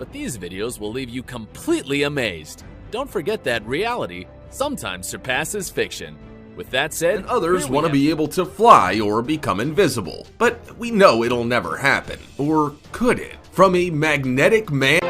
But these videos will leave you completely amazed. Don't forget that reality sometimes surpasses fiction. With that said, And others here we want to have be able to fly or become invisible. But we know it'll never happen. Or could it? From a magnetic man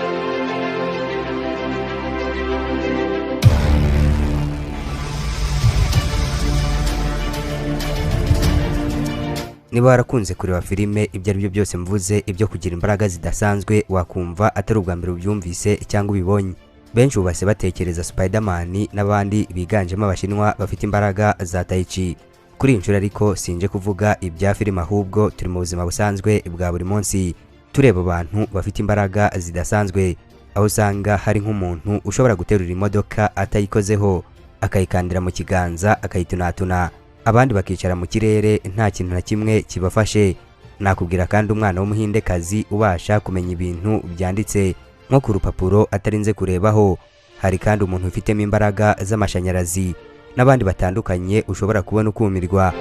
Niba warakunze kureba filime, ibyo ari byo byose mvuze ibyo kugira imbaraga zidasanzwe wakumva atari ubwa mbere ubyumvise cyangwa ubibonye. Benshi bubase batekereza Spiderman n'abandi biganjemo Abashinwa bafite imbaraga za Tai Chi. Kuri iyi nshuro ariko sinje kuvuga ibya filime, ahubwo turi mu buzima busanzwe bwa buri munsi tureba abantu bafite imbaraga zidasanzwe, aho usanga hari nk'umuntu ushobora guterura imodoka atayikozeho, akayikandira mu kiganza akayitunatuna, abandi bakicara mu kirere nta kintu na kimwe kibafashe. Nakubwira kandi umwana w'Umuhindekazi ubasha kumenya ibintu byanditse nko ku rupapuro atarinze kurebaho. Hari kandi umuntu ufitemo imbaraga z'amashanyarazi n'abandi batandukanye ushobora kubona ukumirwa.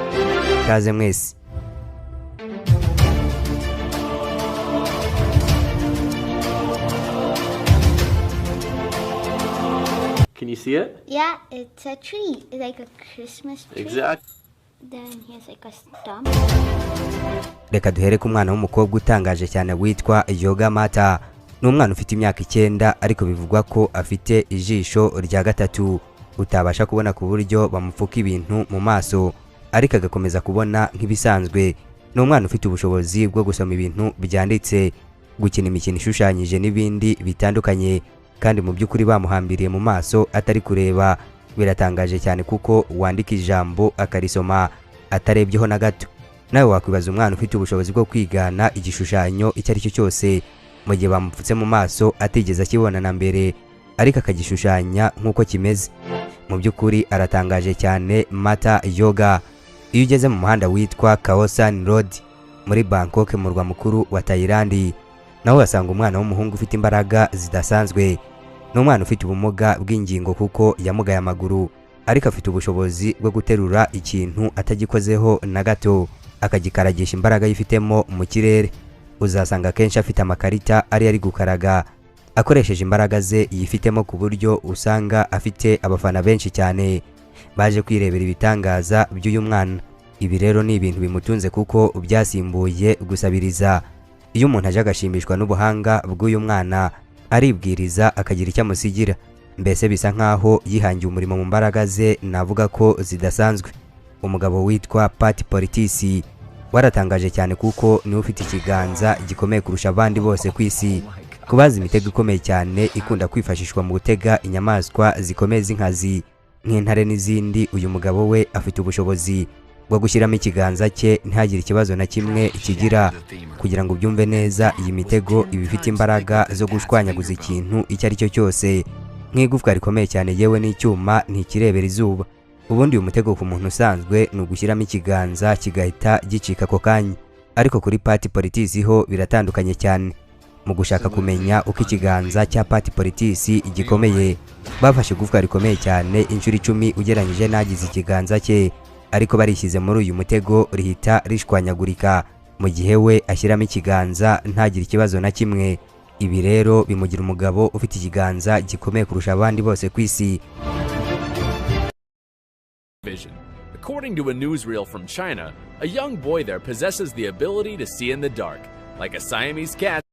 Kaze mwese. Can you see it? Yeah, it's a tree, like a Christmas tree. Exactly. Then here's like a stump. Reka duhere ku mwana w'umukobwa utangaje cyane witwa Yoga Mata. Ni umwana ufite imyaka 9, ariko bivugwa ko afite ijisho rya gatatu utabasha kubona ku buryo bamupfuka ibintu mu maso ariko agakomeza kubona nk'ibisanzwe. Ni umwana ufite ubushobozi bwo gusoma ibintu byanditse, gukina imikino ishushanyije n'ibindi bitandukanye, kandi mu by'ukuri bamuhambiriye mu maso atari kureba. Biratangaje cyane kuko wandika ijambo akarisoma atarebyeho na gato. Nawe wakwibaza umwana ufite ubushobozi bwo kwigana igishushanyo icyo ari cyo cyose mu gihe bamupfutse mu maso atigeze akibona na mbere, ariko akagishushanya nk'uko kimeze. Mu by'ukuri aratangaje cyane Mata Yoga. Iyo ugeze mu muhanda witwa Khao San Road muri Bangkok, mu murwa mukuru wa Thailand, naho uhasanga umwana w'umuhungu ufite imbaraga zidasanzwe. Ni umwana ufite ubumuga bw'ingingo kuko yamugaye amaguru, ariko afite ubushobozi bwo guterura ikintu atagikozeho na gato, akagikaragisha imbaraga yifitemo mu kirere. Uzasanga akenshi afite amakarita ari gukaraga akoresheje imbaraga ze yifitemo, ku buryo usanga afite abafana benshi cyane baje kwirebera ibitangaza by'uyu mwana. Ibi rero ni ibintu bimutunze kuko byasimbuye gusabiriza. Iyo umuntu aje agashimishwa n'ubuhanga bw'uyu mwana, aribwiriza akagira icyo amusigira. Mbese bisa nkaho yihangiye umurimo mu mbaraga ze, navuga ko zidasanzwe. Umugabo witwa Pat Politisi waratangaje cyane kuko niwe ufite ikiganza gikomeye kurusha abandi bose ku isi. Kubaza imitego ikomeye cyane ikunda kwifashishwa mu gutega inyamaswa zikomeye z'inkazi nk'intare n'izindi, uyu mugabo we afite ubushobozi bwo gushyiramo ikiganza cye ntihagire ikibazo na kimwe kigira. Kugira ngo ubyumve neza, iyi mitego iba ifite imbaraga zo gushwanyaguza ikintu icyo ari cyo cyose nk'igufwa rikomeye cyane, yewe n'icyuma ntikirebera izuba. Ubundi uyu mutego ku muntu usanzwe ni ugushyiramo ikiganza kigahita gicika ako kanya, ariko kuri Pat Politisi ho biratandukanye cyane. Mu gushaka kumenya uko ikiganza cya Pat Politisi gikomeye, bafashe igufwa rikomeye cyane inshuro 10 ugereranyije n'agize ikiganza cye, ariko barishyize muri uyu mutego rihita rishwanyagurika, mu gihe we ashyiramo ikiganza ntagire ikibazo na kimwe. Ibi rero bimugira umugabo ufite ikiganza gikomeye kurusha abandi bose ku isi. vision. According to a newsreel from China, a young boy there possesses the ability to see in the dark, like a Siamese cat.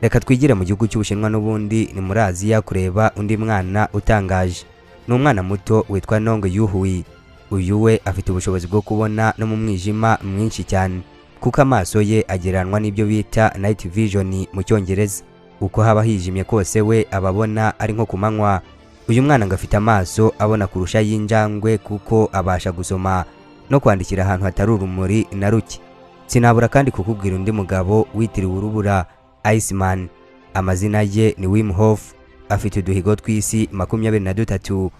Reka twigire mu gihugu cy'Ubushinwa n'ubundi ni muri Aziya kureba undi mwana utangaje. Ni umwana muto witwa Nong Yuhui. Uyu we afite ubushobozi bwo kubona no mu mwijima mwinshi cyane, kuko amaso ye agereranwa n'ibyo bita night vision mu Cyongereza. Uko haba hijimye kose we ababona ari nko ku manywa. Uyu mwana ngo afite amaso abona kurusha y'injangwe kuko abasha gusoma no kwandikira ahantu hatari urumuri na ruke. Sinabura kandi kukubwira undi mugabo witiriwe urubura, Iceman. Amazina ye ni Wim Hof. Afite uduhigo tw'isi 23 two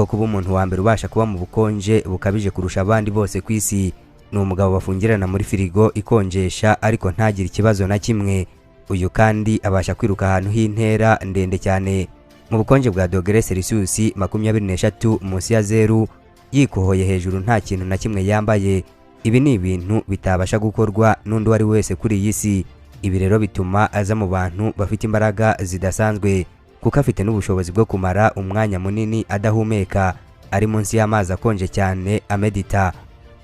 kuba umuntu wa mbere ubasha kuba mu bukonje bukabije kurusha abandi bose ku isi. Ni umugabo bafungirana muri firigo ikonjesha ariko ntagire ikibazo na kimwe. Uyu kandi abasha kwiruka ahantu h'intera ndende cyane mu bukonje bwa dogere Celsius 23 munsi ya zeru. Yikohoye hejuru nta kintu na kimwe yambaye. Ibi ni ibintu bitabasha gukorwa n'undi uwo ari wese kuri iyi si. Ibi rero bituma aza mu bantu bafite imbaraga zidasanzwe, kuko afite n'ubushobozi bwo kumara umwanya munini adahumeka, ari munsi y'amazi akonje cyane amedita.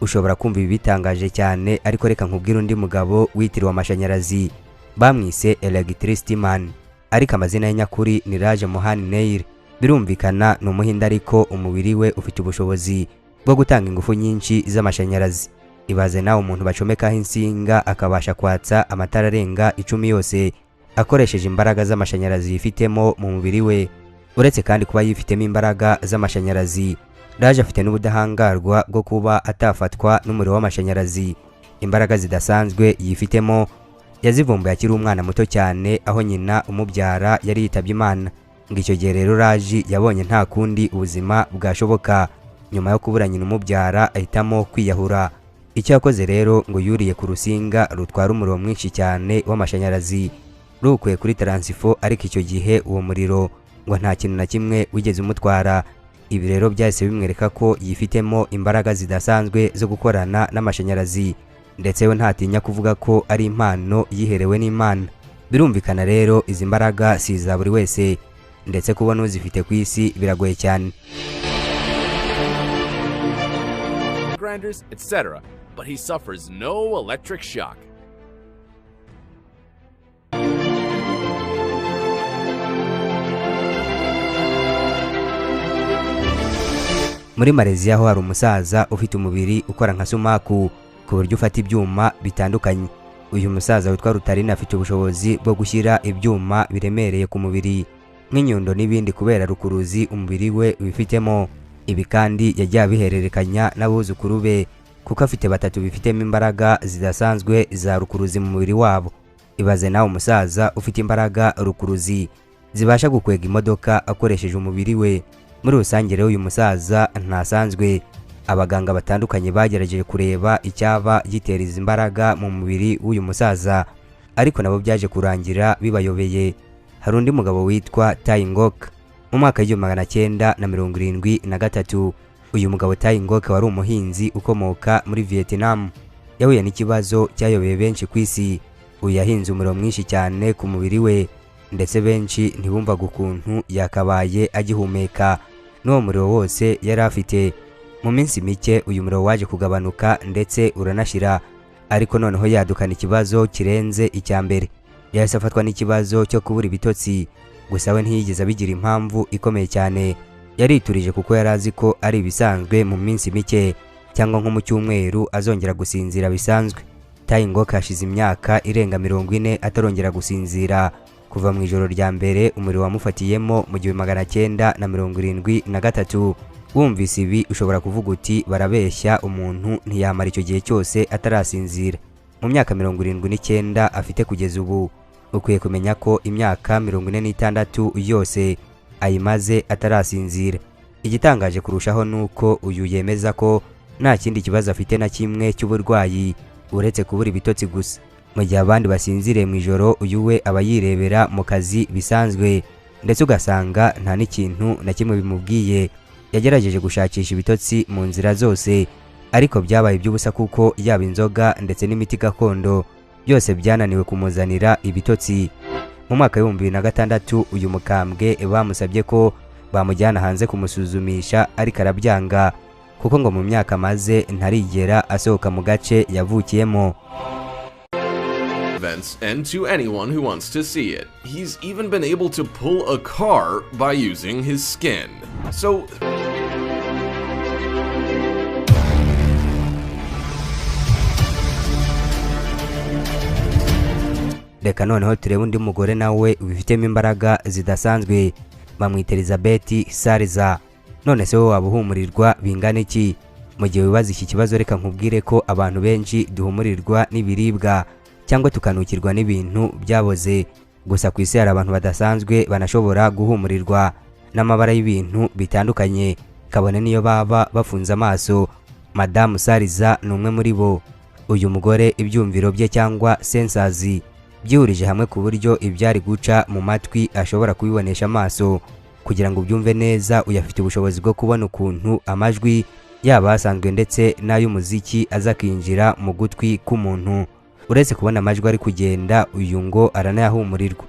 Ushobora kumva ibi bitangaje cyane, ariko reka nkubwire undi mugabo witiriwe amashanyarazi bamwise Electricity Man, ariko amazina ye nyakuri ni Raj Mohan Nair. Birumvikana ni umuhinde, ariko umubiri we ufite ubushobozi bwo gutanga ingufu nyinshi z'amashanyarazi. Ibaze nawe umuntu bacomekaho insinga akabasha kwatsa amatara arenga 10 yose akoresheje imbaraga z'amashanyarazi yifitemo mu mubiri we. Uretse kandi kuba yifitemo imbaraga z'amashanyarazi, Raj afite n'ubudahangarwa bwo kuba atafatwa n'umuriro w'amashanyarazi. Imbaraga zidasanzwe yifitemo yazivumbuye akiri umwana muto cyane, aho nyina umubyara yari yitabye Imana. Ngo icyo gihe rero Raj yabonye nta kundi ubuzima bwashoboka nyuma yo kubura nyina umubyara, ahitamo kwiyahura. Icyo yakoze rero ngo yuriye ku rusinga rutwara umuriro mwinshi cyane w'amashanyarazi rukuye kuri taransifo, ariko icyo gihe uwo muriro ngo nta kintu na kimwe wigeze umutwara. Ibi rero byahise bimwereka ko yifitemo imbaraga zidasanzwe zo gukorana n'amashanyarazi, ndetse we ntatinya kuvuga ko ari impano yiherewe n'Imana. Birumvikana rero izi mbaraga si iza buri wese, ndetse kubona uzifite ku isi biragoye cyane. Grinders, etc., but he suffers no electric shock. Muri Malaysia ho hari umusaza ufite umubiri ukora nka sumaku ku buryo ufata ibyuma bitandukanye. Uyu musaza witwa Rutarina afite ubushobozi bwo gushyira ibyuma biremereye ku mubiri nk'inyundo n'ibindi kubera rukuruzi umubiri we wifitemo. Ibi kandi yagiye abihererekanya n'abuzukuru be, kuko afite batatu bifitemo imbaraga zidasanzwe za rukuruzi mu mubiri wabo. Ibaze nawe umusaza ufite imbaraga rukuruzi zibasha gukwega imodoka akoresheje umubiri we. Muri rusange rero uyu musaza ntasanzwe. Abaganga batandukanye bagerageje kureba icyaba gitera izi mbaraga mu mubiri w'uyu musaza, ariko nabo byaje kurangira bibayobeye. Hari undi mugabo witwa Tai Ngok. Mu mwaka w'1973 uyu mugabo Tai Ngok wari umuhinzi ukomoka muri Vietnam yahuye n'ikibazo cyayobeye benshi ku isi. Uyu yahinze umuriro mwinshi cyane ku mubiri we, ndetse benshi ntibumvaga ukuntu yakabaye agihumeka n'uwo muriro wose yari afite. Mu minsi mike uyu muriro waje kugabanuka ndetse uranashira, ariko noneho yadukana ikibazo kirenze icya mbere. Yahise afatwa n'ikibazo cyo kubura ibitotsi, gusa we ntiyigeze abigira impamvu ikomeye cyane. Yariturije kuko yari azi ko ari ibisanzwe mu minsi mike cyangwa nko mu cyumweru azongera gusinzira bisanzwe. Tai Ngok hashize imyaka irenga 40 atarongera gusinzira kuva mu ijoro rya mbere umuriro wamufatiyemo mu 1973. Wumvise ibi ushobora kuvuga uti barabeshya, umuntu ntiyamara icyo gihe cyose atarasinzira. Mu myaka 79 afite kugeza ubu, ukwiye kumenya ko imyaka 46 yose ayimaze atarasinzira. Igitangaje kurushaho nuko uyu yemeza ko nta kindi kibazo afite na kimwe cy'uburwayi uretse kubura ibitotsi gusa. Mu gihe abandi basinziriye mu ijoro, uyu we aba yirebera mu kazi bisanzwe, ndetse ugasanga nta n'ikintu na kimwe bimubwiye. Yagerageje gushakisha ibitotsi mu nzira zose, ariko byabaye iby'ubusa kuko yaba inzoga ndetse n'imiti gakondo byose byananiwe kumuzanira ibitotsi. Mu mwaka w'2006 uyu mukambwe bamusabye ko bamujyana hanze kumusuzumisha, ariko arabyanga kuko ngo mu myaka amaze ntarigera asohoka mu gace yavukiyemo. Events and to anyone who wants to see it. He's even been able to pull a car by using his skin. So reka noneho turebe undi mugore nawe ubifitemo imbaraga zidasanzwe, bamwita Elizabeth Sariza. None se wowe waba uhumurirwa bingana iki? Mu gihe wibaza iki kibazo, reka nkubwire ko abantu benshi duhumurirwa n'ibiribwa cyangwa tukanukirwa n'ibintu byaboze. Gusa ku isi hari abantu badasanzwe banashobora guhumurirwa n'amabara y'ibintu bitandukanye, kabone niyo baba bafunze amaso. Madamu Sariza ni umwe muri bo. Uyu mugore ibyumviro bye cyangwa sensazi byihurije hamwe ku buryo ibyari guca mu matwi ashobora kubibonesha amaso. Kugira ngo ubyumve neza, uyafite ubushobozi bwo kubona ukuntu amajwi yaba asanzwe ndetse n'ay'umuziki aza akinjira mu gutwi k'umuntu. Uretse kubona amajwi ari kugenda, uyu ngo aranayahumurirwa.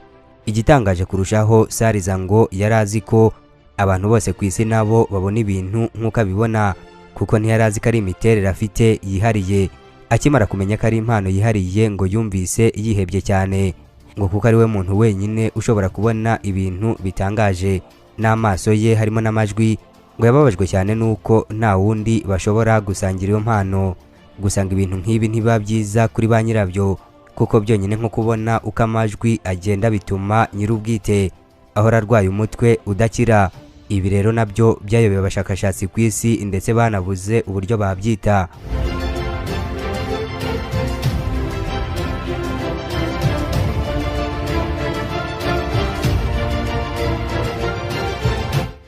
Igitangaje kurushaho, Sariza ngo yari azi ko abantu bose ku isi nabo babona ibintu nk'uko abibona, kuko ntiyari azi ko ari imiterere afite yihariye. Akimara kumenya ko ari impano yihariye, ngo yumvise yihebye cyane, ngo kuko ari we muntu wenyine ushobora kubona ibintu bitangaje n'amaso ye harimo n'amajwi. Ngo yababajwe cyane nuko nta wundi bashobora gusangira iyo mpano. Gusanga ibintu nk'ibi ntibiba byiza kuri ba nyirabyo, kuko byonyine nko kubona uko amajwi agenda bituma nyir'ubwite ahora arwaye umutwe udakira. Ibi rero nabyo byayobeye abashakashatsi ku isi, ndetse banabuze uburyo babyita.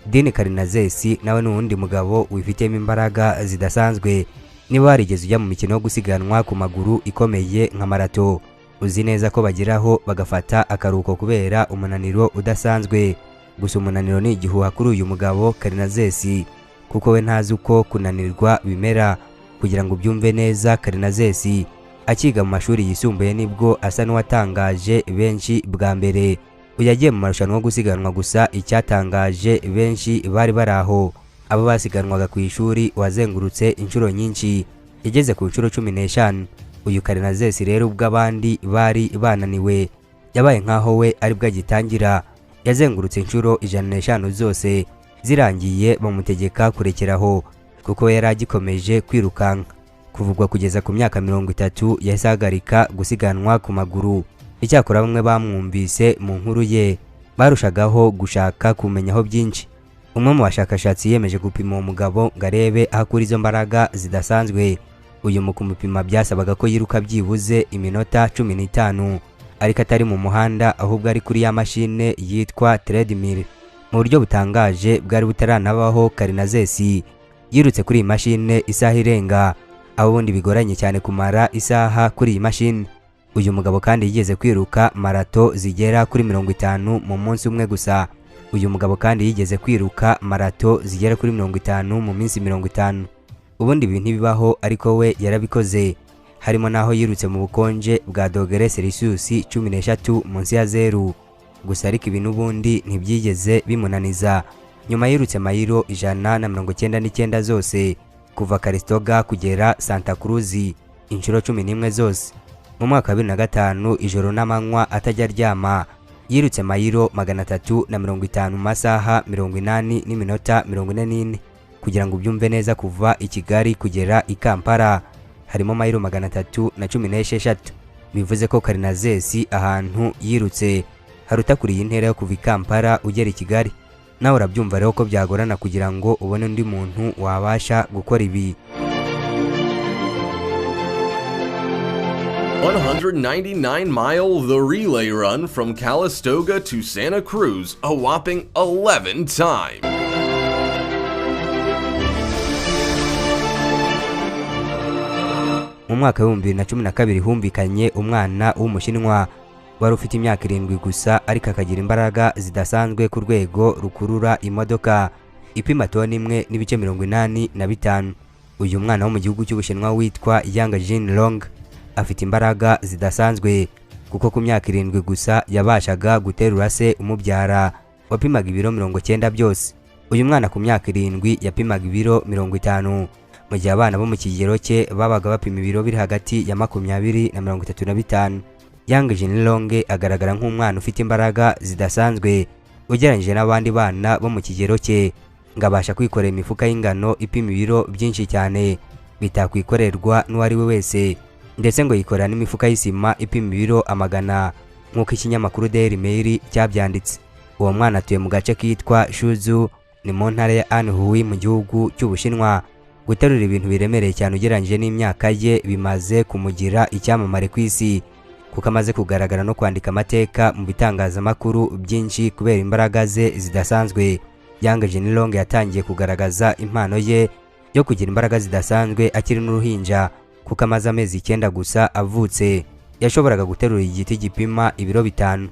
Dini Karinazesi nawe ni uwundi mugabo wifitemo imbaraga zidasanzwe. Niba warigeze ujya mu mikino yo gusiganwa ku maguru ikomeye nka marato, uzi neza ko bageraho bagafata akaruhuko kubera umunaniro udasanzwe. Gusa umunaniro ni igihuha kuri uyu mugabo Karinazesi, kuko we ntazi uko kunanirwa bimera. Kugira ngo ubyumve neza, Karinazesi akiga mu mashuri yisumbuye nibwo asa n'uwatangaje benshi bwa mbere. Uyu yagiye mu marushanwa yo gusiganwa, gusa icyatangaje benshi bari bari aho, abo basiganwaga ku ishuri, wazengurutse inshuro nyinshi, yageze ku nshuro 15. Uyu Karinazesi rero ubwo abandi bari bananiwe, yabaye nkaho we aribwo agitangira. Yazengurutse inshuro 105 zose, zirangiye bamutegeka kurekeraho kuko yari agikomeje kwirukanka. Kuvugwa kugeza ku myaka 30 yahise ahagarika gusiganwa ku maguru. Icyakora bamwe bamwumvise mu nkuru ye barushagaho gushaka kumenyaho byinshi. Umwe mu bashakashatsi yemeje gupima uwo mugabo ngo arebe aho akura izo mbaraga zidasanzwe. Uyu mu kumupima byasabaga ko yiruka byibuze iminota 15, ariko atari mu muhanda, ahubwo ari kuri ya mashine yitwa treadmill. Mu buryo butangaje bwari butaranabaho, Karinazesi yirutse kuri iyi mashine isaha irenga, aho ubundi bigoranye cyane kumara isaha kuri iyi mashine. Uyu mugabo kandi yigeze kwiruka marato zigera kuri 50 mu munsi umwe gusa. Uyu mugabo kandi yigeze kwiruka marato zigera kuri 50 mu minsi 50. Ubundi ibi ntibibaho, ariko we yarabikoze. Harimo naho yirutse mu bukonje bwa dogere Celsius 13 munsi ya zeru. Gusa ariko ibi n'ubundi ntibyigeze bimunaniza. Nyuma yirutse mayiro 199 zose kuva Calistoga kugera Santa Cruz inshuro 11 zose. Mu mwaka wa 2005 ijoro n'amanywa atajya aryama, yirutse mayiro 350 mu masaha 80 n'iminota 44. Kugira ngo ubyumve neza, kuva i Kigali kugera i Kampala harimo mayiro 316. Bivuze ko Karinazesi ahantu yirutse haruta kuri iyi ntera yo kuva i Kampala ugera i Kigali. Nawe urabyumva rero ko byagorana kugira ngo ubone undi muntu wabasha gukora ibi. 199 mile the relay run from Calistoga to Santa Cruz a whopping 11 times. Mu mwaka wa 2012 humvikanye umwana w'umushinwa wari ufite imyaka 7 gusa, ariko akagira imbaraga zidasanzwe ku rwego rukurura imodoka ipima toni 1.85. Uyu mwana wo mu gihugu cy'Ubushinwa witwa Yang Jinlong afite imbaraga zidasanzwe, kuko ku myaka 7 gusa yabashaga guterura se umubyara wapimaga ibiro 90 byose. Uyu mwana ku myaka 7 yapimaga ibiro 50, mu gihe abana bo mu kigero cye babaga bapima ibiro biri hagati ya 20 na 35. Yang Jinlong agaragara nk'umwana ufite imbaraga zidasanzwe ugereranyije n'abandi bana bo mu kigero cye, ngo abasha kwikorera imifuka y'ingano ipima ibiro byinshi cyane bitakwikorerwa n'uwari we wese, ndetse ngo yikorera n'imifuka y'isima ipima ibiro 100 nk'uko ikinyamakuru Daily Mail cyabyanditse. Uwo mwana atuye mu gace kitwa Shuzu, ni mu ntara ya Anhui mu gihugu cy'Ubushinwa. Guterura ibintu biremereye cyane ugereranyije n'imyaka ye bimaze kumugira icyamamare ku isi, kuko amaze kugaragara no kwandika amateka mu bitangazamakuru byinshi kubera imbaraga ze zidasanzwe. Yang Jinlong yatangiye kugaragaza impano ye yo kugira imbaraga zidasanzwe akiri n'uruhinja, kuko amaze amezi 9 gusa avutse yashoboraga guterura igiti gipima ibiro 5.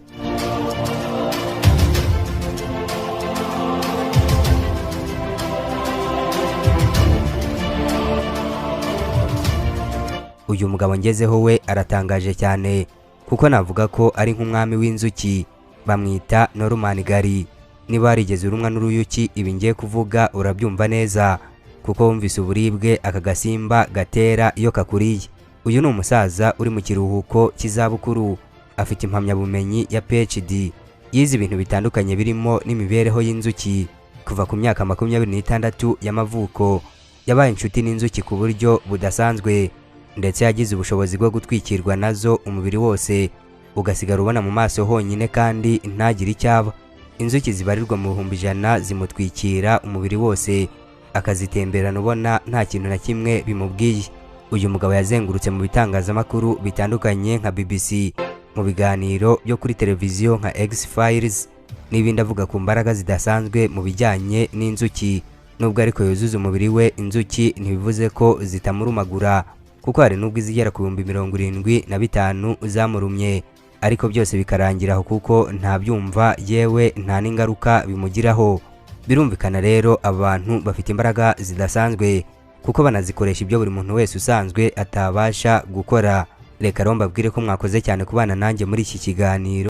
Uyu mugabo ngezeho we aratangaje cyane, kuko navuga ko ari nk'umwami w'inzuki. Bamwita Norman Gary. Niba warigeze urumwa n'uruyuki, ibi ngiye kuvuga urabyumva neza, kuko wumvise uburibwe aka gasimba gatera iyo kakuriye. Uyu ni umusaza uri mu kiruhuko cy'izabukuru, afite impamyabumenyi ya PhD, yize ibintu bitandukanye birimo n'imibereho y'inzuki. Kuva ku myaka 26 y'amavuko yabaye inshuti n'inzuki ku buryo budasanzwe, ndetse yagize ubushobozi bwo gutwikirwa nazo umubiri wose, ugasigara ubona mu maso honyine kandi ntagire icyaba. Inzuki zibarirwa mu 100,000 zimutwikira umubiri wose, akazitemberana ubona nta kintu na kimwe bimubwiye. Uyu mugabo yazengurutse mu bitangazamakuru bitandukanye nka BBC, mu biganiro byo kuri televiziyo nka X-Files n'ibindi, avuga ku mbaraga zidasanzwe mu bijyanye n'inzuki. Nubwo ariko yuzuza umubiri we inzuki, ntibivuze ko zitamurumagura, kuko hari n'ubwo izigera ku 75,000 zamurumye, ariko byose bikarangira aho kuko ntabyumva, yewe nta n'ingaruka bimugiraho. Birumvikana rero abantu bafite imbaraga zidasanzwe, kuko banazikoresha ibyo buri muntu wese usanzwe atabasha gukora. Reka rero mbabwire ko mwakoze cyane kubana nanjye muri iki kiganiro.